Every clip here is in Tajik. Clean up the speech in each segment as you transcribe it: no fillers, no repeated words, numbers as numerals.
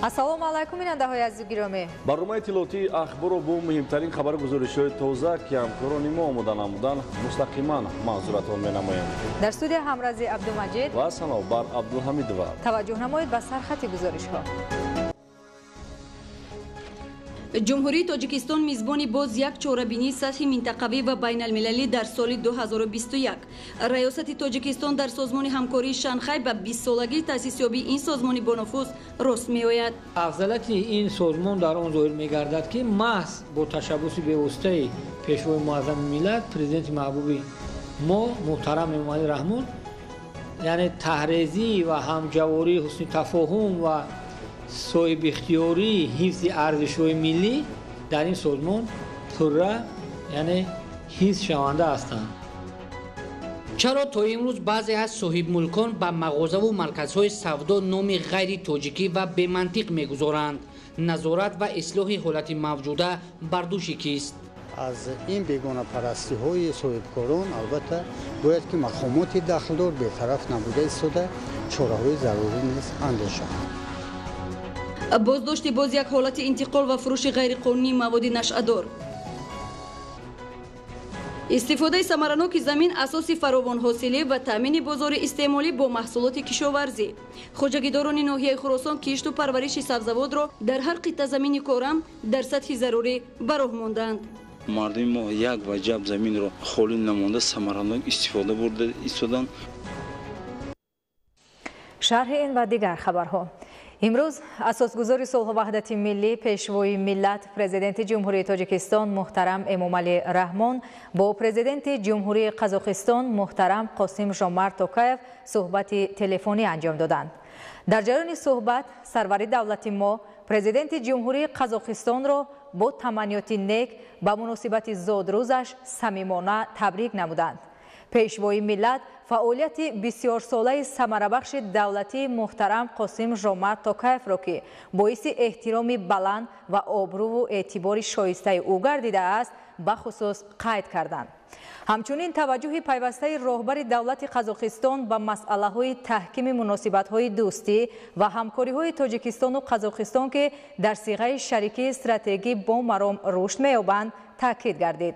Ассалому алайкум, бинандаҳои азизу гиромӣ. Барномаи иттилоотии ахборро бо муҳимтарин хабару гузоришҳои тоза, ки ҳамкорони мо омода намуданд, мустақиман манзуратон менамоем. Дар студия Ҳамрази Абдумаҷид ва Санобар Абдулҳамидова. Таваҷҷӯҳ намоед ба сархати гузоришҳо. Ҷумҳурии Тоҷикистон мизбони боз як чорабинии сатҳи минтақавӣ ва байналмилалӣ дар соли 2021. Раёсати Тоҷикистон дар созмони ҳамкории Шанхай ба 20-солагии таъсисёбии ин созмони бонуфуз рост меояд. Афзалияти ин созмон дар он зоҳир мегардад, ки маҳз бо ташаббуси бевоситаи Пешвои муаззами миллат, Президенти маҳбуби мо муҳтарам Эмомалӣ Раҳмон, яъне таҳрезӣ ва ҳамҷавории ҳусни тафоҳум ва соҳибихтиёрии ҳифзи арзишҳои миллӣ дар ин созмон пурра, яъне ҳифз шаванда ҳастанд. Чаро то имрӯз баъзе аз соҳибмулкон ба мағозаву марказҳои савдо номи ғайритоҷикӣ ва бемантиқ мегузоранд? Назорат ва ислоҳи ҳолати мавҷуда бар дӯши кист? Аз ин бегонапарастиҳои соҳибкорон албатта бояд ки мақомоти дахлдор бетараф набуда истода чораҳои зарурӣ низ андешанд. Боздошти боз як ҳолати интиқол ва фурӯши ғайриқонунии маводи нашъадор. Истифодаи самараноки замин асоси фаровонҳосилӣ ва таъмини бозори истеъмолӣ бо маҳсулоти кишоварзӣ. Хоҷагидорони ноҳияи Хуросон кишту парвариши сабзавотро дар ҳар қитъа замини корам дар сатҳи зарурӣ ба роҳ монданд. Мардуми мо як ваҷаб заминро холӣ намонда самаранок истифода бурда истоданд. Шарҳи ин ва дигар хабарҳо. Имрӯз асосгузори сулҳу ваҳдати миллӣ, Пешвои миллат, Президенти Ҷумҳурии Тоҷикистон муҳтарам Эмомалӣ Раҳмон бо Президенти Ҷумҳурии Қазоқистон муҳтарам Қосим Жомарт Токаев суҳбати телефонӣ анҷом доданд. Дар ҷараёни суҳбат сарвари давлати мо Президенти Ҷумҳурии Қазоқистонро бо таманниёти нек ба муносибати зодрӯзаш самимона табрик намуданд. Пешвои миллат фаъолияти бисёрсолаи самарабахши давлатии муҳтарам Қосим Жомарт Токаевро, ки боиси эҳтироми баланд ва обрӯву эътибори шоистаи ӯ гардидааст, бахусус қайд карданд. Ҳамчунин таваҷҷӯҳи пайвастаи роҳбари давлати Қазоқистон ба масъалаҳои таҳкими муносибатҳои дӯстӣ ва ҳамкориҳои Тоҷикистону Қазоқистон, ки дар сиғаи шарикии стратегӣ бо маром рушд меёбанд, таъкид гардид.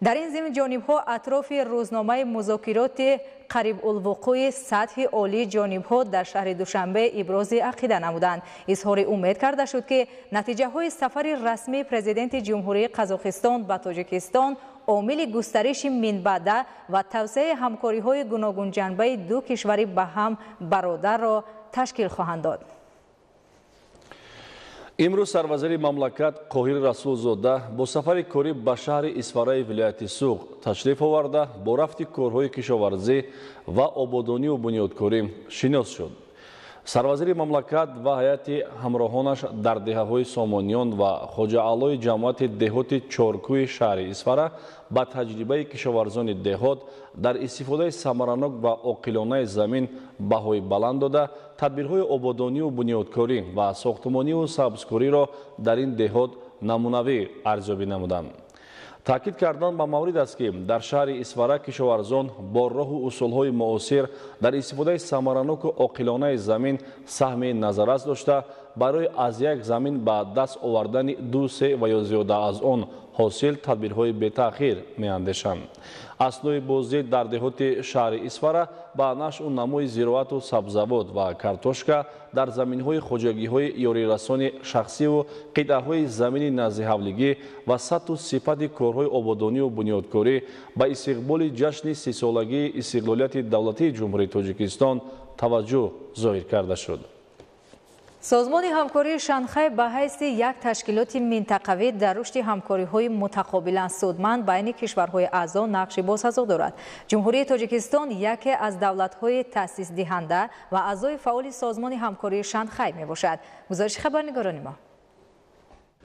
Дар ин зимн ҷонибҳо атрофи рӯзномаи музокироти қарибулвуқӯи сатҳи олии ҷонибҳо дар шаҳри Душанбе ибрози ақида намуданд. Изҳори умед карда шуд, ки натиҷаҳои сафари расмии Президенти Ҷумҳурии Қазоқистон ба Тоҷикистон омили густариши минбаъда ва тавсеаи ҳамкориҳои гуногунҷанбаи ду кишвари ба ҳам бародарро ташкил хоҳанд дод. Имрӯз сарвазири мамлакат Қоҳир Расулзода бо сафари корӣ ба шаҳри Исфараи вилояти Суғд ташриф оварда, бо рафти корҳои кишоварзӣ ва ободонию бунёдкорӣ шинос шуд. Сарвазири мамлакат ва ҳайати ҳамроҳонаш дар деҳаҳои Сомониён ва Хоҷааллои ҷамоати деҳоти Чоркӯи шаҳри Исфара ба таҷрибаи кишоварзони деҳот дар истифодаи самаранок ва оқилонаи замин баҳои баланд дода, тадбирҳои ободонию бунёдкорӣ ва сохтумонию сабзкориро дар ин деҳот намунавӣ арзёбӣ намуданд. Таъкид кардан ба маврид аст, ки дар шаҳри Исфара кишоварзон бо роҳу усулҳои муосир дар истифодаи самараноку оқилонаи замин саҳми назаррас дошта, барои аз як замин ба даст овардани ду, се ва ё зиёда аз он ҳосил тадбирҳои бетаъхир меандешанд. Аснои боздид дар деҳоти шаҳри Исфара ба нашъу намои зироату сабзавот ва картошка дар заминҳои хоҷагиҳои ёрирасони шахсиву қитъаҳои замини наздиҳавлигӣ ва сатҳу сифати корҳои ободонию бунёдкорӣ ба истиқболи ҷашни 30-солагии истиқлолияти давлатии Ҷумҳурии Тоҷикистон таваҷҷӯҳ зоҳир карда шуд. Созмони ҳамкории Шанхай ба ҳайси як ташкилоти минтақавӣ дар рушди ҳамкориҳои мутақобилан судманд байни кишварҳои аъзо нақши босазо дорад. Ҷумҳурии Тоҷикистон яке аз давлатҳои таъсисдиҳанда ва аъзои фаъоли Созмони ҳамкории Шанхай мебошад. Гузориши хабарнигорони мо.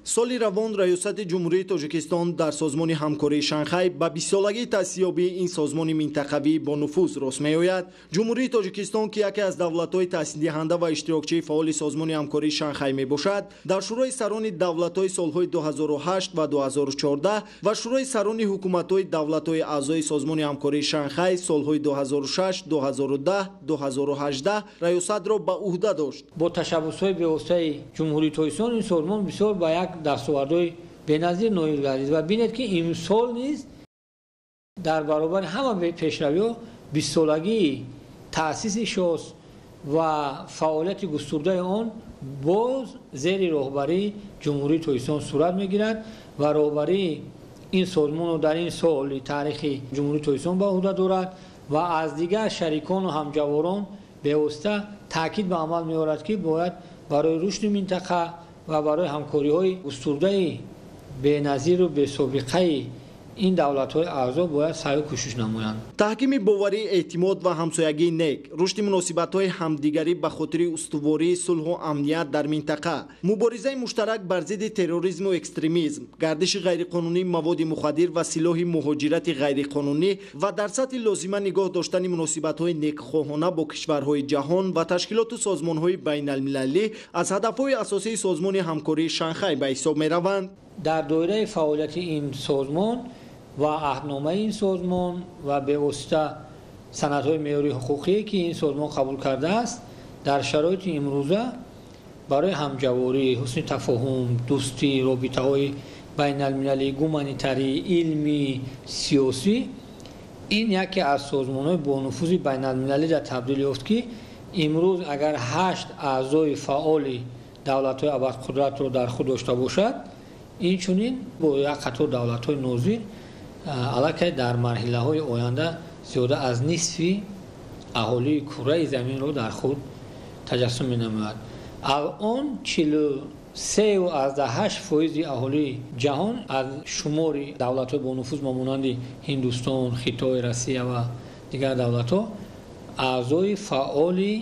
Соли равон раёсати Ҷумҳурии Тоҷикистон дар Созмони ҳамкории Шанхай ба 20-солагии таъсисёбии ин созмони минтақавӣ бо нуфуз рост меояд. Ҷумҳурии Тоҷикистон, ки яке аз давлатҳои таъсисдиҳанда ва иштирокчии фаъоли Созмони ҳамкории Шанхай мебошад, дар Шӯрои сарони давлатҳои солҳои 2008 ва 2014 ва Шӯрои сарони ҳукуматҳои давлатҳои аъзои Созмони ҳамкории Шанхай солҳои 2006, 2010, 2018 раёсатро ба уҳда дошт. Бо ташаббусҳои бевоситаи Ҷумҳурии Тоҷикистон ин созмон бисёр ба як дастовардҳои беназир ноил гардид ва бинед, ки имсол низ дар баробари ҳама пешравиҳо 20-солагии таъсиси ШОС ва фаъолияти густурдаи он боз зери роҳбарии Ҷумҳурии Тоҷикистон сурат мегирад ва роҳбарии ин созмонро дар ин соли таърихи Ҷумҳурии Тоҷикистон ба уҳда дорад ва аз дигар шарикону ҳамҷаворон бевосита таъкид ба амал меорад, ки бояд барои рушди минтақа ва барои ҳамкориҳои густурдаи беназиру бесобиқаи ин давлатҳои аъзо бояд саъю кӯшиш намоянд. Таҳкими боварӣ, эътимод ва ҳамсоягии нек, рушди муносибатҳои ҳамдигарӣ ба хотири устувории сулҳу амният дар минтақа, муборизаи муштарак бар зидди терроризму экстремизм, гардиши ғайриқонунии маводи мухаддир ва силоҳи муҳоҷирати ғайриқонунӣ ва дар сатҳи лозима нигоҳ доштани муносибатҳои некхоҳона бо кишварҳои ҷаҳон ва ташкилоту созмонҳои байналмилалӣ аз ҳадафҳои асосии Созмони ҳамкории Шанхай ба ҳисоб мераванд. Дар доираи фаъолияти ин созмон ва аҳдномаи ин созмон ва бевосита санадҳои меъёрии ҳуқуқие, ки ин созмон қабул кардааст, дар шароити имрӯза барои ҳамҷаворӣ, ҳусни тафоҳум, дӯстӣ, робитаҳои байналмилалӣ, гуманитарӣ, илмӣ, сиёсӣ ин яке аз созмонҳои бонуфузи байналмилалӣ дар табдил ёфт, ки имрӯз агар 8 аъзои фаъоли давлатҳои абарқудратро дар худ дошта бошад, инчунин бо як қатор давлатҳои нозир аллакай дар марҳилаҳои оянда зиёда аз нисфи аҳолии кураи заминро дар худ таҷассум менамояд. Алон 43,8% аҳолии ҷаҳон аз шумори давлатҳои бонуфуз ба монанди Ҳиндустон, Хитой, Россия ва дигар давлатҳо аъзои фаъоли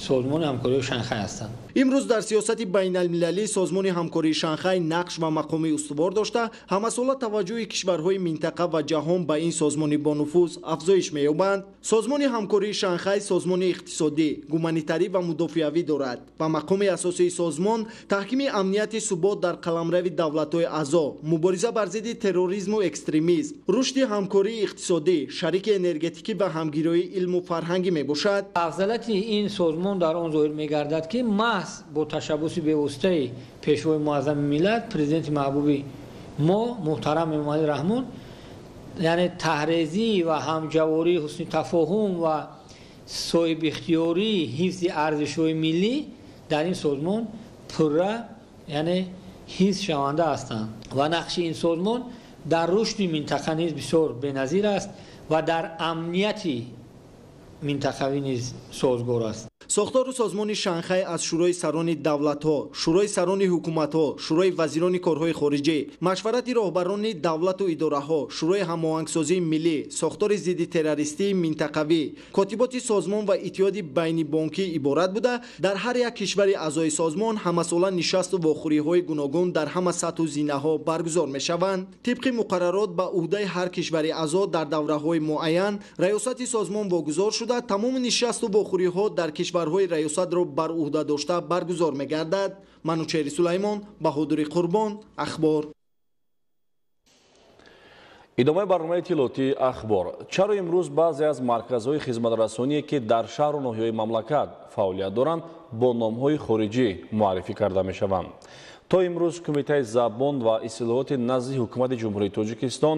Созмони ҳамкории Шанхай ҳастанд. Имрӯз дар сиёсати байналмилалии Созмони ҳамкории Шанхай нақш ва мақоми устувор дошта, ҳамасола таваҷҷӯҳи кишварҳои минтақа ва ҷаҳон ба ин созмони бонуфуз афзоиш меёбанд. Созмони ҳамкории Шанхай созмони иқтисодӣ, гуманитарӣ ва мудофиавӣ дорад ва мақоми асосии созмон таҳкими амнияти субот дар қаламрави давлатҳои аъзо, мубориза бар зидди терроризму экстремизм, рушди ҳамкории иқтисодӣ, шарики энергетикӣ ва ҳамгироии илму фарҳангӣ мебошад. Афзалияти ин созмон дар он зоҳир мегардад, ки маҳз бо ташаббуси бевоситаи Пешвои муаззами миллат, Президенти маҳбуби мо муҳтарам Эмомалӣ Раҳмон, яъне таҳрезӣ ва ҳамҷавории, ҳусни тафоҳум ва соҳибихтиёрии ҳифзи арзишҳои миллӣ дар ин созмон пурра яъне ҳифз шаванда ҳастанд ва нақши ин созмон дар рушди минтақа низ бисёр беназир аст ва дар амнияти минтақавӣ низ созгор аст. Сохтору созмони Шанхай аз Шӯрои сарони давлатҳо, Шӯрои сарони ҳукуматҳо, Шӯрои вазирони корҳои хориҷӣ, машварати роҳбарони давлату идораҳо, Шӯрои ҳамоҳангсозии миллӣ, сохтори зидди террористии минтақавӣ, котиботи созмон ва иттиҳоди байнибонкӣ иборат буда, дар ҳар як кишвари аъзои созмон ҳамасола нишасту вохӯриҳои гуногун дар ҳама сатҳу зинаҳо баргузор мешаванд. Тибқи муқаррарот ба уҳдаи ҳар кишвари аъзо дар давраҳои муайян раёсати созмон вогузор шуда, тамоми нишасту вохӯриҳо дар кишварҳои раёсатро бар уҳда дошта баргузор мегардад. Манучеҳри Сулаймон, Баҳодури Қурбон, Ахбор. Идомаи барномаи иттилоотии Ахбор. Чаро имрӯз баъзе аз марказҳои хизматрасоние, ки дар шаҳру ноҳияҳои мамлакат фаъолият доранд, бо номҳои хориҷӣ муаррифӣ карда мешаванд? То имрӯз Кумитаи забон ва истилоҳоти назди Ҳукумати Ҷумҳурии Тоҷикистон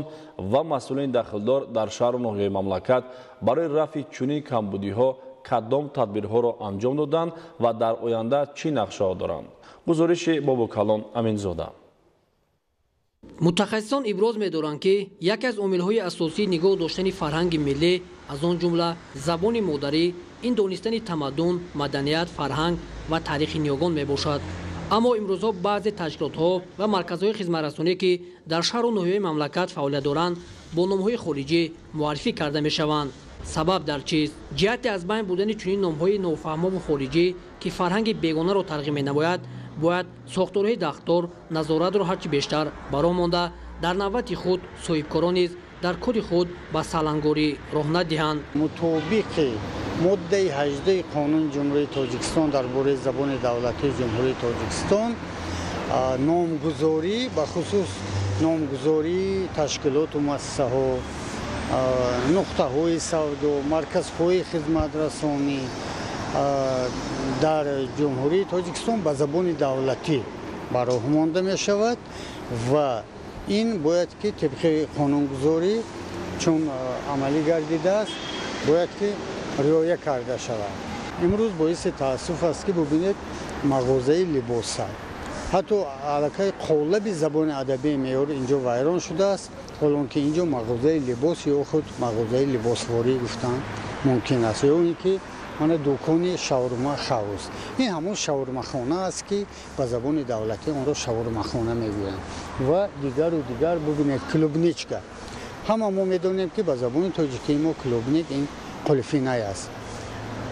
ва масъулини дахлдор дар шаҳру ноҳияҳои мамлакат барои рафъи чунин камбудиҳо кадом тадбирҳоро анҷом доданд ва дар оянда чӣ нақшаҳо доранд? Гузориши Бобокалон Аминзода. Мутахассисон иброз медоранд, ки яке аз омилҳои асосии нигоҳ доштани фарҳанги миллӣ, аз он ҷумла забони модарӣ, ин донистани тамаддун, маданият, фарҳанг ва таърихи ниёгон мебошад. Аммо имрӯзҳо баъзе ташкилотҳо ва марказҳои хизматрасоние, ки дар шаҳру ноҳияҳои мамлакат фаъолият доранд, бо номҳои хориҷӣ муаррифӣ карда мешаванд. Сабаб дар чист? Ҷиҳати аз байн бурдани чунин номҳои нофаҳмову хориҷӣ, ки фарҳанги бегонаро тарғиб менамояд, Бояд сохторҳои дахлдор назоратро ҳарчи бештар ба роҳ монда, дар навбати худ соҳибкорон низ дар кори худ ба салангорӣ роҳ надиҳанд. Мутобиқи моддаи 18 қонуни Ҷумҳурии Тоҷикистон дар бораи забони давлатии Ҷумҳурии Тоҷикистон, номгузорӣ, бахусус номгузории ташкилоту муассисаҳо, нуқтаҳои савдо, марказҳои хизматрасонӣ дар Ҷумҳурии Тоҷикистон ба забони давлатӣ ба роҳ монда мешавад ва ин бояд ки тибқи қонунгузорӣ чун амалӣ гардидааст, бояд ки риоя карда шавад. Имрӯз боиси таассуф аст, ки бубинед, мағозаи либоса, ҳатто аллакай қолаби забони адабии меъёр инҷо вайрон шудааст, ҳолон ки инҷо мағозаи либос ё худ мағозаи либосворӣ гуфтан мумкин аст, ё ин ки мана дукони шаурма хаус. Ин ҳамон шаурмахона аст, ки ба забони давлатӣ онро шаурмахона мегӯянд, ва дигару дигар. Бубинед, клубничка. Ҳама мо медонем, ки ба забони тоҷикии мо клубник ин қулфинай аст.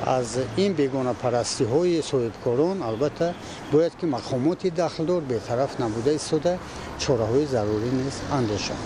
Аз ин бегонапарастиҳои соҳибкорон, албатта, бояд ки мақомоти дахлдор бетараф набуда истода, чораҳои зарурӣ низ андешанд.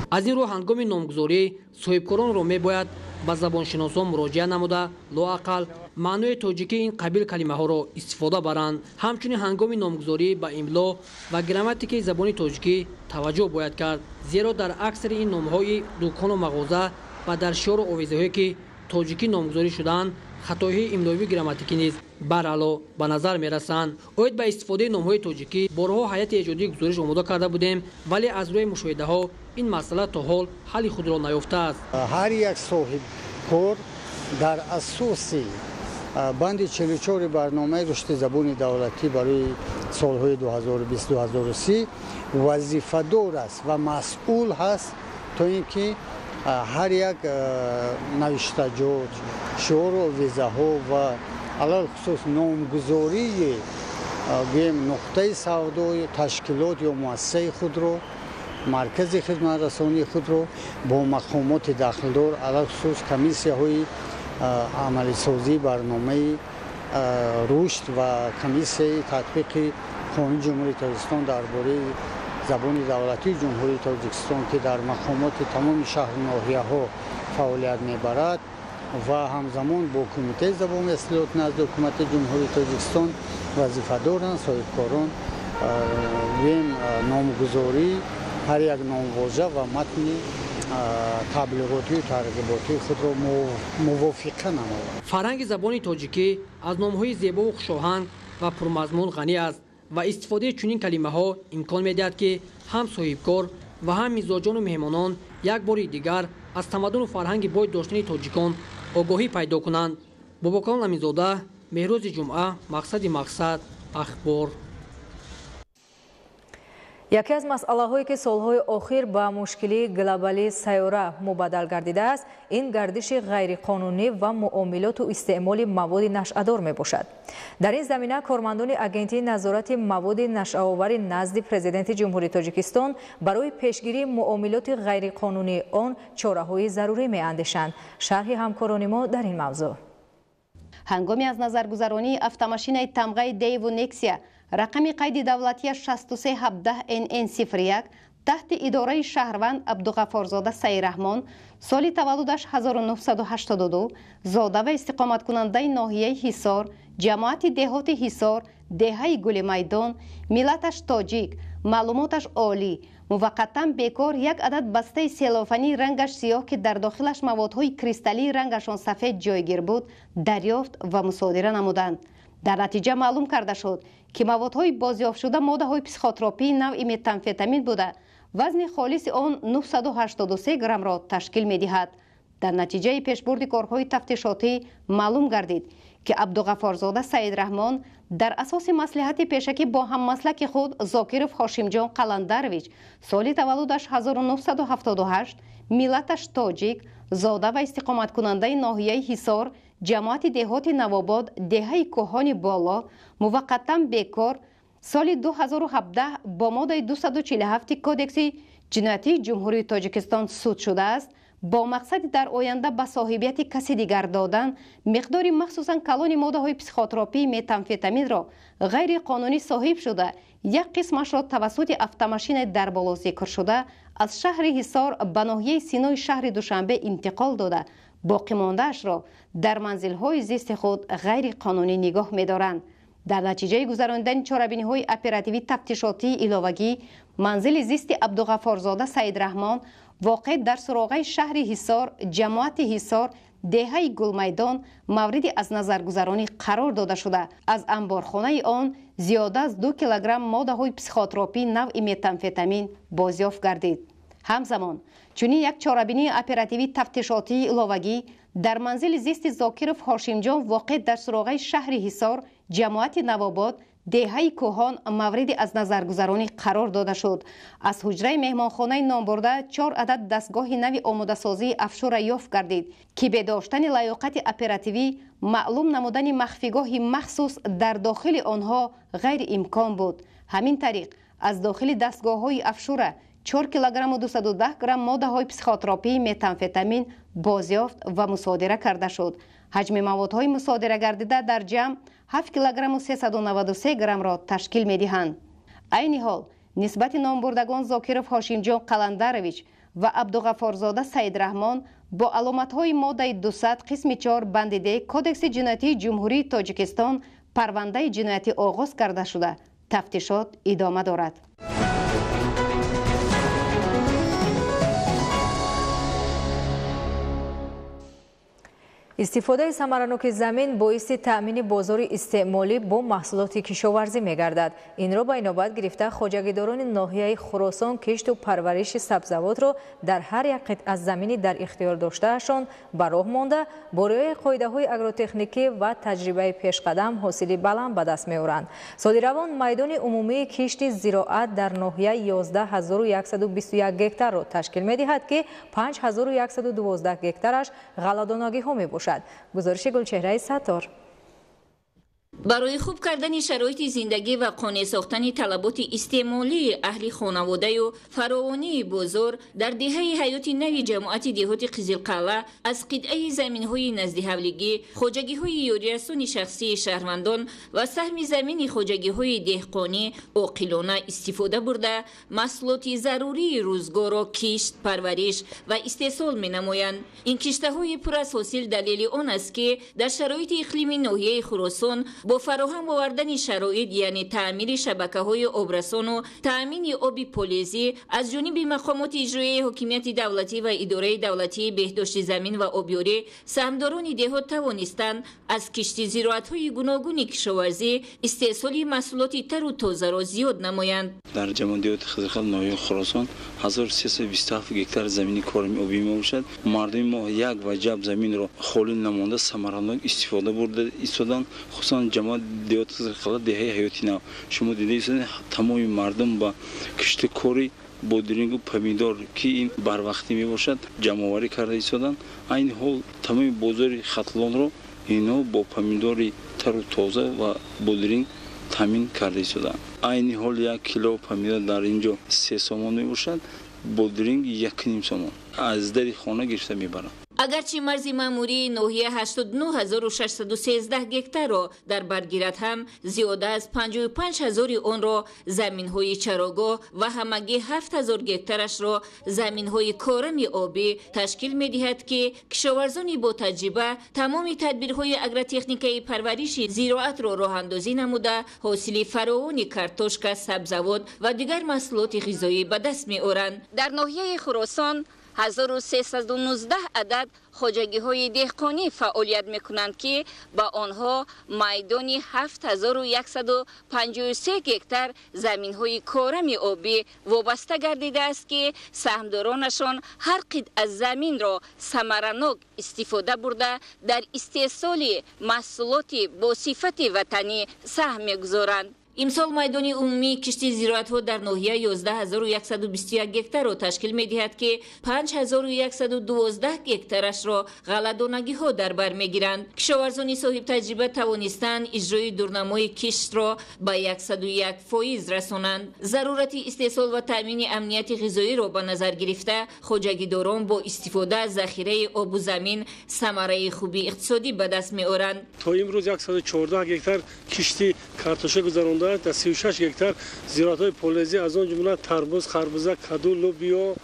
Аз ин рӯ, ҳангоми номгузорӣ соҳибкоронро мебояд ба забоншиносон муроҷиат намуда, лоақал маънои тоҷикии ин қабил калимаҳоро истифода баранд. Ҳамчунин ҳангоми номгузорӣ ба имло ва грамматикаи забони тоҷикӣ таваҷҷӯҳ бояд кард, зеро дар аксари ин номҳои дукону мағоза ва дар шиору овезаҳое, ки тоҷикӣ номгузорӣ шудаанд, хатоҳои имловию грамматикӣ низ барало ба назар мерасанд. Оид ба истифодаи номҳои тоҷикӣ борҳо ҳайати эҷодии гузориш омода карда будем, вале аз рӯи мушоҳидаҳо ин масъала то ҳол ҳалли худро наёфтааст. Ҳар як соҳибкор дар асоси банди 44 барномаи рушди забони давлатӣ барои солҳои 2020-2030 вазифадор аст ва масъул ҳаст, то ин ки ҳар як навиштаҷот, шиору овезаҳо ва алалхусус номгузории, гӯем, нуқтаи савдо, ташкилот ё муассисаи худро, маркази хизматрасонии худро бо мақомоти дахлдор, алалхусус комиссияҳои амалисозии барномаи рушд ва комиссияи татбиқи қонуни Ҷумҳурии Тоҷикистон дар бораи забони давлатии Ҷумҳурии Тоҷикистон, ки дар мақомоти тамоми шаҳру ноҳияҳо фаъолият мебарад, ва ҳамзамон бо Кумитаи забон ва истилоҳот назди Ҳукумати Ҷумҳурии Тоҷикистон вазифадоранд соҳибкорон, гӯем, номгузорӣ ҳар як номвожа ва матни таблиғотию тарғиботии худро мувофиқа намояд. Фарҳанги забони тоҷикӣ аз номҳои зебову хушоҳанг ва пурмазмун ғанӣ аст ва истифодаи чунин калимаҳо имкон медиҳад, ки ҳам соҳибкор ва ҳам мизоҷону меҳмонон як бори дигар аз тамаддуну фарҳанги бой доштани тоҷикон огоҳӣ пайдо кунанд. Бобокалон Аминзода, Меҳрӯзи Ҷумъа, Мақсади мақсад, Ахбор. Яке аз масъалаҳое, ки солҳои охир ба мушкилии глобалии сайёра мубаддал гардидааст, ин гардиши ғайриқонунӣ ва муомилоту истеъмоли маводи нашъадор мебошад. Дар ин замина кормандони Агентии назорати маводи нашъаовари назди Президенти Ҷумҳурии Тоҷикистон барои пешгирии муомилоти ғайриқонунии он чораҳои зарурӣ меандешанд. Шарҳи ҳамкорони мо дар ин мавзӯъ. Ҳангоми аз назаргузаронии автомашинаи тамғаи Дейву Нексия рақами қайди давлатия 6317 НН 01 таҳти идораи шаҳрванд Абдуғафорзода Саираҳмон, соли таваллудаш 1982, зода ва истиқоматкунандаи ноҳияи Ҳисор, ҷамоати деҳоти Ҳисор, деҳаи Гулимайдон, миллаташ тоҷик, маълумоташ олӣ, муваққатан бекор, як адад бастаи селофании рангаш сиёҳ, ки дар дохилаш маводҳои кристаллии рангашон сафед ҷойгир буд, дарёфт ва мусодира намуданд. Дар натиҷа маълум карда шуд, ки маводҳои бозёфтшуда моддаҳои психотропии навъи метамфетамин буда, вазни холиси он 983 граммро ташкил медиҳад. Дар натиҷаи пешбурди корҳои тафтишотӣ маълум гардид, ки Абдуғафорзода Саидрахмон дар асоси маслиҳати пешакӣ бо ҳаммаслаки худ Зокиров Ҳошимҷон Қаландарович, соли таваллудаш 1978, миллаташ тоҷик, зода ва истиқоматкунандаи ноҳияи Ҳисор, ҷамоати деҳоти Навобод, деҳаи Кӯҳони Боло, муваққатан бекор, соли 2017 бо моддаи 247 Кодекси ҷиноятии Ҷумҳурии Тоҷикистон суд шудааст. Бо мақсади дар оянда ба соҳибияти каси дигар додан миқдори махсусан калони моддаҳои психотропии метамфетаминро ғайриқонунӣ соҳиб шуда, як қисмашро тавассути автомашинаи дар боло зикршуда аз шаҳри Ҳисор ба ноҳияи Синои шаҳри Душанбе интиқол дода, боқимондаашро дар манзилҳои зисти худ ғайриқонунӣ нигоҳ медоранд. Дар натиҷаи гузаронидани чорабиниҳои оперативӣ тафтишотии иловагӣ манзили зисти Абдуғаффорзода Саидраҳмон воқеъ дар суроғаи шаҳри Ҳисор, ҷамоати Ҳисор, деҳаи Гулмайдон мавриди аз назаргузаронӣ қарор дода шуда, аз анборхонаи он зиёда аз 2 килограмм моддаҳои психотропии навъи метамфетамин бозёфт гардид. Ҳамзамон чунин як чорабинии оперативӣ тафтишотии иловагӣ дар манзили зисти Зокиров Ҳошимҷон воқеъ дар суроғаи шаҳри Ҳисор, ҷамоати Навобод, деҳаи Кӯҳон мавриди аз назаргузаронӣ қарор дода шуд. Аз ҳуҷраи меҳмонхонаи номбурда 4 адад дастгоҳи нави омодасозии афшура ёфт гардид, ки бе доштани лаёқати оперативӣ маълум намудани махфигоҳи махсус дар дохили онҳо ғайриимкон буд. Ҳамин тариқ аз дохили дастгоҳҳои афшура 4 килограмму 210 грамм моддаҳои психотропии метамфетамин бозёфт ва мусодира карда шуд. Ҳаҷми маводҳои мусодира гардида дар ҷамъ 7 килограмму 393 граммро ташкил медиҳанд. Айни ҳол нисбати номбурдагон Зокиров Ҳошимҷон Қаландарович ва Абдуғаффорзода Саидраҳмон бо аломатҳои моддаи 200 қисми 4 банди Д Кодекси ҷиноятии Ҷумҳурии Тоҷикистон парвандаи ҷиноятӣ оғоз карда шуда, тафтишот идома дорад. Истифодаи самараноки замин боиси таъмини бозори истеъмолӣ бо маҳсулоти кишоварзӣ мегардад. Инро ба инобат гирифта хоҷагидорони ноҳияи Хуросон кишту парвариши сабзавотро дар ҳар як қитъа замини дар ихтиёр доштаашон ба роҳ монда, бо риояи қоидаҳои агротехникӣ ва таҷрибаи пешқадам ҳосили баланд ба даст меоранд. Соли равон майдони умумии кишти зироат дар ноҳия 11121 гектарро ташкил медиҳад, ки 5112 гектараш ғалладонагиҳо мебошад. Гузориши Гулчеҳраи Саттор. Барои хуб кардани шароити зиндагӣ ва қонеъ сохтани талаботи истеъмолии аҳли хонаводаю фаровонии бозор дар деҳаи ҳаёти нави ҷамоати деҳоти Қизилқалъа аз қитъаи заминҳои наздиҳавлигӣ, хоҷагиҳои ёрирасони шахсии шаҳрвандон ва саҳми замини хоҷагиҳои деҳқонӣ оқилона истифода бурда, маҳсулоти зарурии рӯзгорро кишт, парвариш ва истеҳсол менамоянд. Ин киштаҳои пур аз ҳосил далели он аст, ки дар шароити иқлими ноҳияи Хуросон бо фароҳам овардани шароит, яъне таъмири шабакаҳои обрасону таъмини оби полезӣ аз ҷониби мақомоти иҷроияи ҳокимияти давлатӣ ва идораи давлатии беҳдошти замин ва обёрӣ, саҳмдорони деҳот тавонистанд аз кишти зироатҳои гуногуни кишоварзӣ истеҳсоли маҳсулоти тару тозаро зиёд намоянд. Дар ҷамоати деҳоти Қизилқалъа ноҳияи Хуросон 1327 гектар замини корами обӣ мебошад. Мардуми мо як ваҷаб заминро холӣ намонда самаранок истифода бурда истоданд, хусусан ҷамоат деҳоти Қизилқалъа деҳаи ҳаёти нав. Шумо дидаед, тамоми мардум ба кишти кори бодирингу помидор, ки ин барвақтӣ мебошад, ҷамъоварӣ карда истоданд. Айни ҳол тамоми бозори Хатлонро инҳо бо помидори тару тоза ва бодиринг таъмин карда истоданд. Айни ҳол 1 кило помидор дар ин ҷо 3 сомон мебошад, бодиринг 1,5 сомон. Аз дари хона гирифта мебаранд. Агарчи марзи маъмурии ноҳия 89613 гектарро дар бар гирад ҳам, зиёда аз 55 ҳазори онро заминҳои чарогоҳ ва ҳамагӣ 7000 гектарашро заминҳои корами обӣ ташкил медиҳад, ки кишоварзони ботаҷриба тамоми тадбирҳои агротехникаи парвариши зироатро роҳандозӣ намуда, ҳосили фаровони картошка, сабзавот ва дигар маҳсулоти ғизоӣ ба даст меоранд. Дар ноҳияи Хуросон 1319 адад хоҷагиҳои деҳқонӣ фаъолият мекунанд, ки ба онҳо майдони 7153 гектар заминҳои корами обӣ вобаста гардидааст, ки саҳмдоронашон ҳар қитъа заминро самаранок истифода бурда, дар истеҳсоли маҳсулоти бо сифати ватанӣ саҳм мегузоранд. Имсол майдони умумии кишти зироатҳо дар ноҳия 11121 гектарро ташкил медиҳад, ки 5112 гектарашро ғалладонагиҳо дар бар мегиранд. Кишоварзони соҳибтаҷриба тавонистанд иҷрои дурнамои киштро ба 101% расонанд. Зарурати истеҳсол ва таъмини амнияти ғизоиро ба назар гирифта, хоҷагидорон бо истифода аз захираи обу замин самараи хуби иқтисодӣ ба даст меоранд. То имрӯз 114 гектар кишти картошка гузаронда, дар 36 гектар зироатҳои полезӣ, аз он ҷумла тарбуз, харбуза, каду, лӯбиё,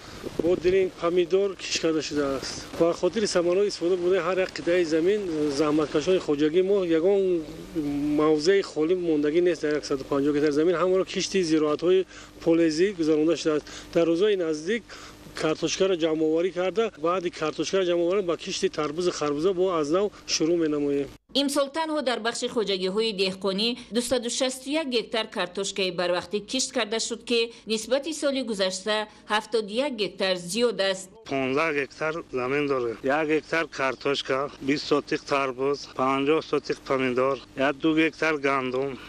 бодиринг, помидор кишт карда шудааст. Ба хотири самараи истифода бурдани ҳар як қитъаи замин, заҳматкашони хоҷагии мо ягон мавзеи холӣ мондагӣ нест. Дар 150 гектар замин ҳамаро кишти зироатҳои полезӣ гузаронда шудааст. Дар рӯзҳои наздик картошкаро ҷамъоварӣ карда, баъди картошкаро ҷамъоварӣ ба кишти тарбузу харбуза бо аз нав шурӯъ менамоем. Имсол танҳо дар бахши хоҷагиҳои деҳқонӣ 261 гектар картошкаи барвақтӣ кишт карда шуд, ки нисбати соли гузашта 71 гектар зиёд аст. 15 гектар замин дорем. 1 гектар картошка, 20 сотих тарбуз, 50 сотих помидор, 2 гектар гандум,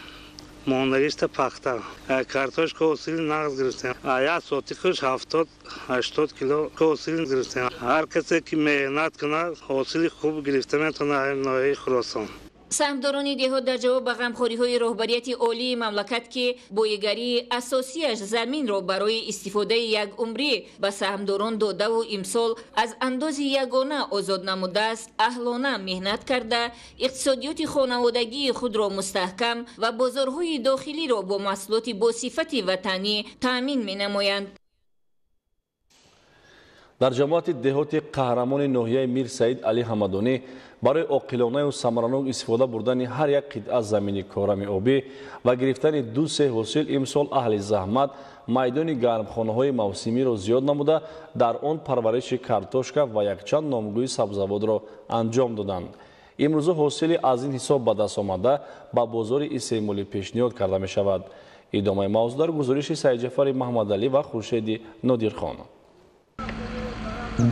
мондагишта пахта. Картошка ҳосили нағз гирифтем. Як сотихаш 70-80 кило ҳосил гирифтем. Ҳар касе ки меҳнат кунад, ҳосили хуб гирифта метавонад ноҳияи Хуросон. Саҳмдорони деҳот дар ҷавоб ба ғамхориҳои роҳбарияти олии мамлакат, ки боигарии асосияш заминро барои истифодаи якумрӣ ба саҳмдорон додаву имсол аз андози ягона озод намудааст, аҳлона меҳнат карда, иқтисодиёти хонаводагии худро мустаҳкам ва бозорҳои дохилиро бо маҳсулоти босифати ватанӣ таъмин менамоянд. Дар ҷамоати деҳоти қаҳрамони ноҳияи Мир Саид Али Ҳамадонӣ барои оқилонаю самаранок истифода бурдани ҳар як қитъа замини корами обӣ ва гирифтани ду-се ҳосил имсол аҳли заҳмат майдони гармхонаҳои мавсимиро зиёд намуда, дар он парвариши картошка ва якчанд номгӯи сабзавотро анҷом доданд. Имрӯза ҳосили аз ин ҳисоб ба даст омада ба бозори истеъмолӣ пешниҳод карда мешавад. Идомаи мавзӯъ дар гузориши Саидҷафари Маҳмадалӣ ва Хуршеди Нодирхон.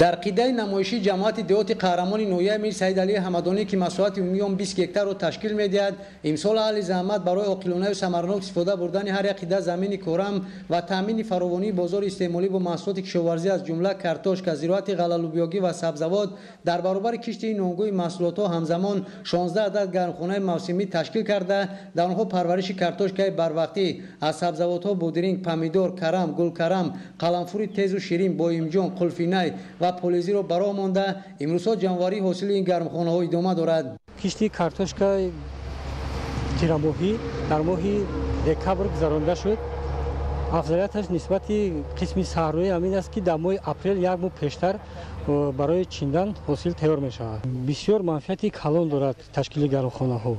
Дар қидаи намоишии ҷамоати деҳоти қаҳрамони ноҳияи Мир Саид Али Ҳамадонӣ, ки масоҳати умумии он 20 гектарро ташкил медиҳад, имсол аҳли заҳмат барои оқилонаю самаранок истифода бурдани ҳар як қида замини корам ва таъмини фаровонии бозори истеъмолӣ бо маҳсулоти кишоварзӣ, аз ҷумла картошка, зироати ғаллалӯбиёгӣ ва сабзавот, дар баробари кишти ин номгӯи маҳсулотҳо ҳамзамон 16 адад гармхонаи мавсимӣ ташкил карда, дар онҳо парвариши картошкаи барвақтӣ аз сабзавотҳо бодиринг, помидор, карам, гулкарам, қаламфури тезу ширин, боимҷон, қулфинай ва полезиро бароҳ монда, имрӯзҳо ҷамъоварии ҳосили ин гармхонаҳо идома дорад. Кишти картошка тирамоҳӣ дар моҳи декабр гузаронида шуд. Афзалияташ нисбати қисми саҳроӣ ҳамин аст, ки дар моҳи апрел, як моҳ пештар, барои чиндан ҳосил тайёр мешавад. Бисёр манфиати калон дорад ташкили гармхонаҳо.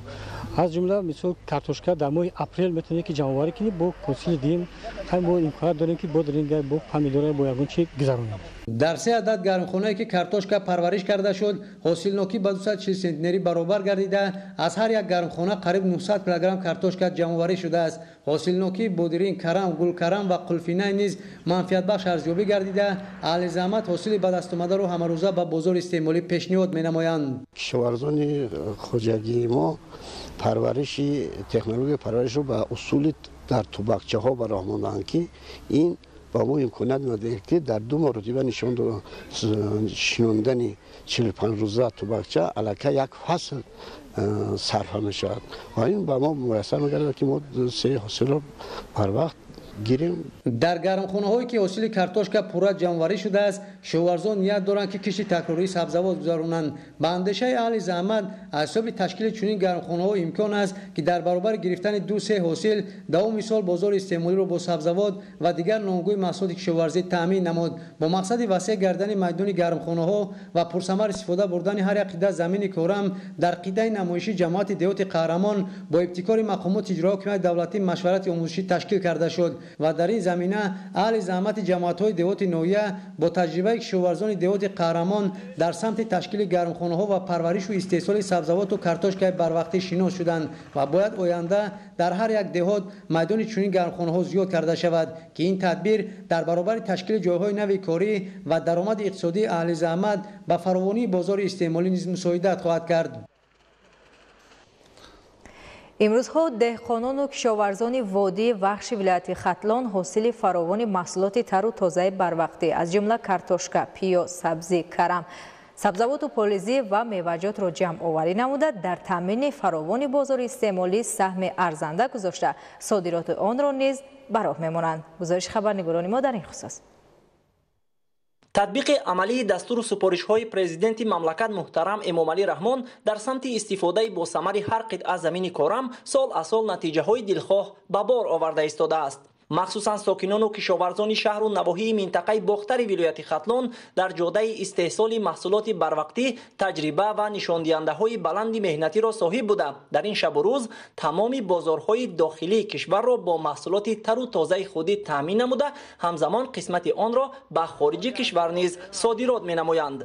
Аз ҷумла, мисол, картошка дар моҳи апрел метавонед ки ҷамъоварӣ кунӣ, бо ҳосили дим мо имконият дорем, ки бодринга, бо помидора, бо ягон чи гузаронем. Дар се адад гармхонае ки картошка парвариш карда шуд, ҳосилнокӣ ба 240 сентнерӣ баробар гардида, аз ҳар як гармхона қариб 900 килограмм картошка ҷамъоварӣ шудааст. Ҳосилнокии бодиринг, карам, гулкарам ва қулфинай низ манфиатбахш арзёбӣ гардида, аҳли заҳмат ҳосили ба даст омадаро ҳамарӯза ба бозори истеъмолӣ пешниҳод менамоянд. Кишоварзони хоҷагии мо парвариши технологияи парваришро ба усули дар тубакчаҳо ба роҳ монданд, ки ин ба мо имконият медиҳад, ки дар ду маротиба шинондани 45 рӯза тубакча аллакай як фасл сарфа мешавад ва ин ба мо муяссар мегардад, ки мо се ҳосилро барвақт гирем. Дар гармхонаҳое ки ҳосили картошка пурра ҷамъоварӣ шудааст, кишоварзон ният доранд, ки кишти такрории сабзавот гузаронанд. Ба андешаи аҳли заҳмат, аз ҳисоби ташкили чунин гармхонаҳо имкон аст, ки дар баробари гирифтани ду-се ҳосил давоми сол бозори истеъмолиро бо сабзавот ва дигар номгӯи маҳсулоти кишоварзӣ таъмин намуд. Бо мақсади васеъ гардани майдони гармхонаҳо ва пурсамар истифода бурдани ҳар як қида замини корам, дар қидаи намоишии ҷамоати деҳоти қаҳрамон бо ибтикори мақомоти иҷроия ҳокимияти давлатӣ машварати омӯзишӣ ташкил карда шуд ва дар ин замина аҳли заҳмати ҷамоатҳои деҳоти ноҳия бо таҷрибаи кишоварзони деҳоти қаҳрамон дар самти ташкили гармхонаҳо ва парваришу истеҳсоли сабзавоту картошкаи барвақтӣ шинос шуданд ва бояд оянда дар ҳар як деҳот майдони чунин гармхонаҳо зиёд карда шавад, ки ин тадбир дар баробари ташкили ҷойҳои нави корӣ ва даромади иқтисодии аҳли заҳмат ба фаровонии бозори истеъмолӣ низ мусоидат хоҳад кард. Имрӯзҳо деҳқонону кишоварзони водии Вахши вилояти Хатлон ҳосили фаровони маҳсулоти тару тозаи барвақтӣ, аз ҷумла картошка, пиёз, сабзӣ, карам, сабзавоту полизӣ ва меваҷотро ҷамъоварӣ намуда, дар таъмини фаровони бозори истеъмолӣ саҳми арзанда гузошта, содироти онро низ ба роҳ мемонанд. Гузориши хабарнигорони мо дар ин хусус. Татбиқи амалии дастуру супоришҳои президенти мамлакат муҳтарам Эмомалӣ Раҳмон дар самти истифодаи босамари ҳар қитъа замини корам сол аз сол натиҷаҳои дилхоҳ ба бор оварда истодааст. Махсусан сокинону кишоварзони шаҳру навоҳии минтақаи Бохтари вилояти Хатлон дар ҷодаи истеҳсоли маҳсулоти барвақтӣ таҷриба ва нишондиҳандаҳои баланди меҳнатиро соҳиб буда, дар ин шабу рӯз тамоми бозорҳои дохилии кишварро бо маҳсулоти тару тозаи худӣ таъмин намуда, ҳамзамон қисмати онро ба хориҷи кишвар низ содирот менамоянд.